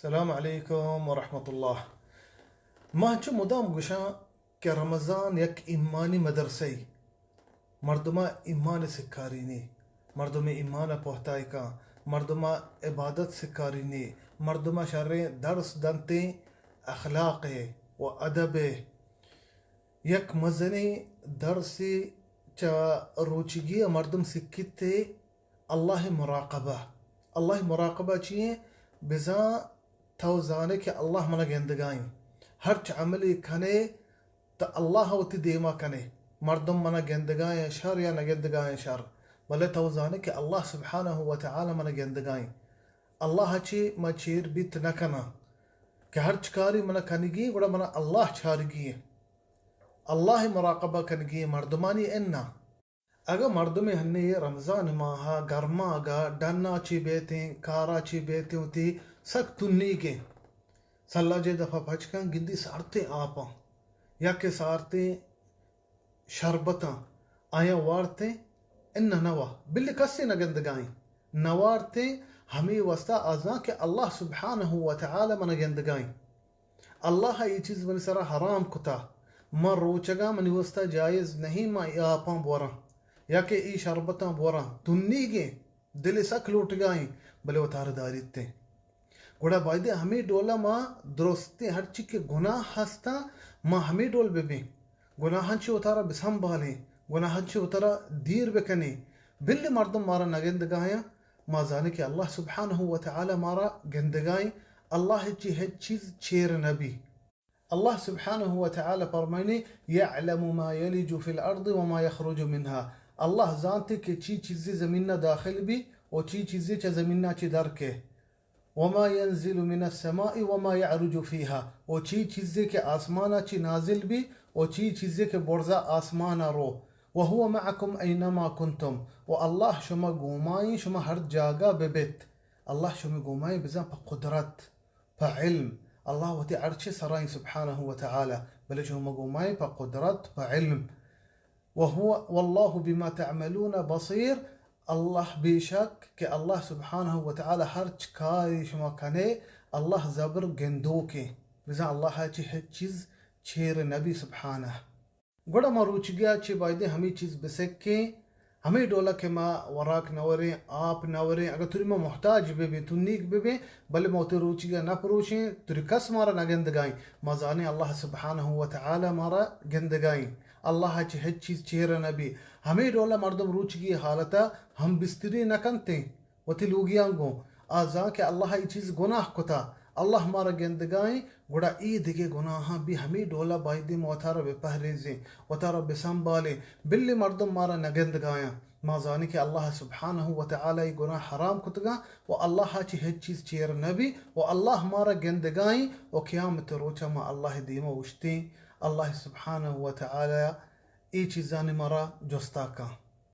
السلام علیکم ورحمۃ اللہ۔ ما چو مدام گوشاں کہ رمضان یک ایمانی مدرسہ ای، مردما ایمان سکارینی، مردم ایمان پہتائی کن، مردما عبادت سکارینی، مردما شریں درس دنتیں، اخلاق و ادب۔ یک مزنیں درسے چہ روچگی ء مردم سکیت، اللہ مراقبہ۔ اللہ مراقبہ چی ایں؟ بزاں تو زانے کہ اللہ منا گندگائیں۔ ہرچ عملے کنے تو اللہ وتی دیما کنے۔ مردم منا گندگائیں شر یا نہ گندگائیں شر، بلے تو زانے کہ اللہ سبحانہ و تعالی منا گندگائیں۔ اللہ چی ما چیر بیت نہ کناں کہ ہرچ کاری منا کنگی گڑا منا اللہ چارگی ایں۔ اللہ مراقبہ کنگی ایں، مردمانی انا۔ اگاں مردمے ہنی رمضان ماہ ء گرماگ ء ڈن ء چی بیتیں، کار ء چی بیتیں، وتی سک تنیگیں، سلاجے دپ ء پچ کن گندی سارتیں آپاں یا کہ سارتیں شربتاں آیاں وارتیں، اناں نوا، بلے کسے نہ گندگائیں، نہ وارتیں، ہمے واسطہ آ زان کہ اللہ سبحانہ و تعالی من گندگائیں۔ اللہ ء اے چیز منی سرا حرام کتا۔ من روچگاں، منی واسطہ جائز نہیں من اے آپاں بوراں یا کہ اے شربتاں بوراں۔ تنیگیں، دل سک لوٹگائیں، بلے وتارا داریتیں۔ گڑا بایدیں ہمے ڈولا ما درستیں ہرچی کہ گناہ ہستاں، ما ہمے ڈول ببیں۔ گناہاں چہ وتارا بسنبالیں، گناہاں چہ وتارا دیر بکنیں۔ بلے مردم مارا نگندگایاں، ما زانیں کہ اللہ سبحانہ و تعالی مارا گندگائیں، اللہ چی ہچ چیز چیر نبی۔ اللہ سبحانہ و تعالی فرمائنی، یعلم ما یلج فی الارض وما یخرج منها۔ اللہ زانتی کہ چی چیزی زمین داخل بی و چی چیزی چہ زمین چی در کے۔ وما ينزل من السماء وما يعرج فيها، و چی چیزے کہ آسمانا چی نازل بی، و چی چیزے کہ برزا آسمانا رو۔ وهو معكم أينما كنتم، و اللہ شما گومائیں، شما ہر جاگہ ببیت۔ اللہ شما گومائیں بزاں پہ قدرت، پہ علم۔ اللہ وتی عرش سرائیں سبحانہ و تعالی، بلے شما گومائیں پہ قدرت، پہ علم۔ وهو، والله بما تعملون بصير، اللہ بے شک کہ اللہ سبحانہ و تعالی ہرچ کاری شما کنے، اللہ زبر گندوکیں۔ بزاں اللہ چی ہچ چیز چیر نبی سبحانہ۔ گڑا ما روچگیا چی بایدیں ہمے چیز بسکیں، ہمے ڈولا کہ ما وراک نوریں، آپ نوریں، اگر توری ما محتاج ببیں، تنیگ ببیں، بلے ما وتی روچگیا نہ پروشیں، توری کس مارا نگندگائیں۔ ما زانیں اللہ سبحانہ و تعالی مارا گندگائیں۔ اللہ چہ ہچ چیز چیر نہ بی۔ ہمے ڈولا مردم روچگی حالتا ہم بستری نہ کنتیں وتی لوگیاں گوں۔ آ زان کہ اللہ ای چیز گناہ کتا، اللہ مارا گندگائیں، گڑا ای دگہ گناہاں بی ہمے ڈولا بایدیں ما وتارا بہ پہریزیں، وتارا بہ سنبالیں، بلے مردم مارا نہ گندگایاں۔ ما زانیں کہ اللہ سبحانہ و تعالی ای گناہ حرام کتگاں و اللہ چہ ہچ چیز چیر نہ بی و اللہ مارا گندگائیں و قیامت روچا ما اللہ دیما اوشتیں، اللہ سبحانہ و تعالی اے چیزانی مارا جستا کن۔